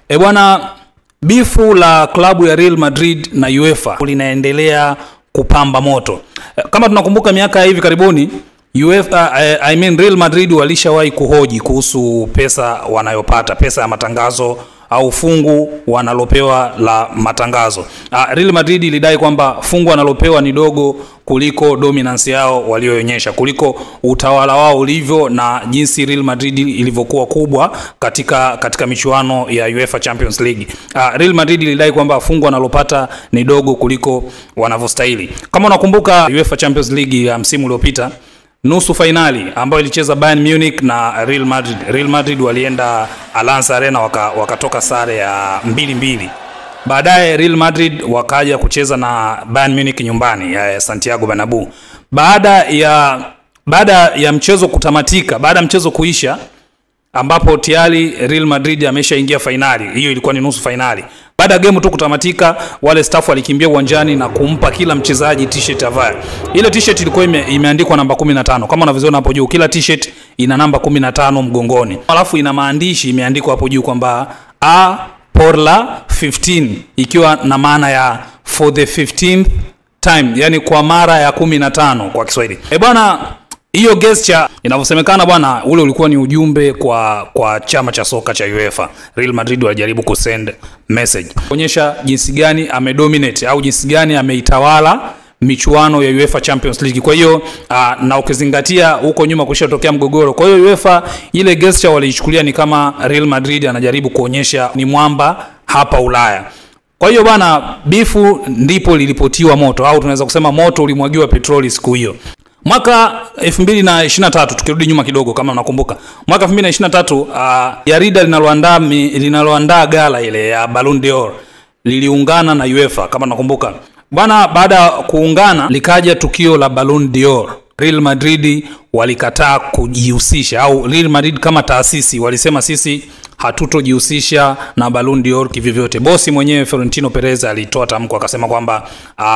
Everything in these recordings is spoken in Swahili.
E bwana, bifu la klabu ya Real Madrid na UEFA linaendelea kupamba moto. Kama tunakumbuka miaka ya hivi karibuni, UEFA, I mean Real Madrid walishawahi kuhoji kuhusu pesa wanayopata, pesa ya matangazo au fungu wanalopewa la matangazo. Real Madrid ilidai kwamba fungu wanalopewa ni dogo kuliko dominance yao walioonyesha, kuliko utawala wao ulivyo na jinsi Real Madrid ilivyokuwa kubwa katika michuano ya UEFA Champions League. Real Madrid ilidai kwamba fungu wanalopata ni dogo kuliko wanavyostahili. Kama unakumbuka UEFA Champions League ya msimu uliopita, nusu fainali ambayo ilicheza Bayern Munich na Real Madrid. Real Madrid walienda Allianz Arena wakatoka sare ya 2-2. Baadaye Real Madrid wakaja kucheza na Bayern Munich nyumbani ya Santiago Bernabeu. Baada ya mchezo kutamatika, baada ya mchezo kuisha, ambapo tayari Real Madrid ameshaingia fainali. Hiyo ilikuwa ni nusu fainali. Baada ya game tu kutamatika, wale staff walikimbia uwanjani na kumpa kila mchezaji t-shirt avae. Ile t-shirt ilikuwa imeandikwa namba 15. Kama unavyoziona hapo juu, kila t-shirt ina namba 15 mgongoni. Alafu ina maandishi imeandikwa hapo juu kwamba A por la 15, ikiwa na maana ya for the 15th time, yani kwa mara ya 15 kwa Kiswahili. E bwana, hiyo gesture inavyosemekana bwana, ule ulikuwa ni ujumbe kwa chama cha soka cha UEFA. Real Madrid walijaribu kusend message, kuonyesha jinsi gani amedominate au jinsi gani ameitawala michuano ya UEFA Champions League. Kwa hiyo na ukizingatia huko nyuma kushatokea mgogoro. Kwa hiyo UEFA ile gesture waliichukulia ni kama Real Madrid anajaribu kuonyesha ni mwamba hapa Ulaya. Kwa hiyo bwana, bifu ndipo lilipotiwa moto, au tunaweza kusema moto ulimwagiwa petroli siku hiyo. Mwaka 2023, tukirudi nyuma kidogo kama unakumbuka. Mwaka 2023, jarida linaloandaa gala ile ya Ballon d'Or liliungana na UEFA kama unakumbuka. Bwana, baada kuungana likaja tukio la Ballon d'Or. Real Madrid walikataa kujihusisha, au Real Madrid kama taasisi walisema sisi hatutojihusisha na Ballon d'Or kivyovyote. Bosi mwenyewe Florentino Perez alitoa tamko akasema kwamba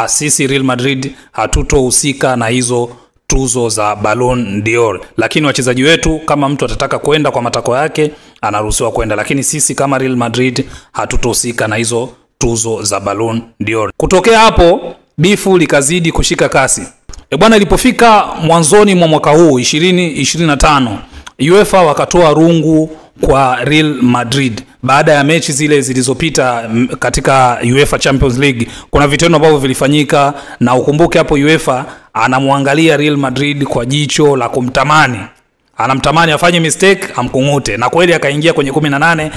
sisi Real Madrid hatutohusika na hizo tuzo za Ballon d'Or, lakini wachezaji wetu kama mtu atataka kwenda kwa matakwa yake anaruhusiwa kwenda, lakini sisi kama Real Madrid hatutohusika na hizo tuzo za Ballon d'Or. Kutokea hapo bifu likazidi kushika kasi. E bwana, ilipofika mwanzoni mwa mwaka huu 2025, UEFA wakatoa rungu kwa Real Madrid baada ya mechi zile zilizopita katika UEFA Champions League. Kuna vitendo ambavyo vilifanyika, na ukumbuke hapo UEFA anamwangalia Real Madrid kwa jicho la kumtamani. Anamtamani afanye mistake amkungute, na kweli akaingia kwenye 18.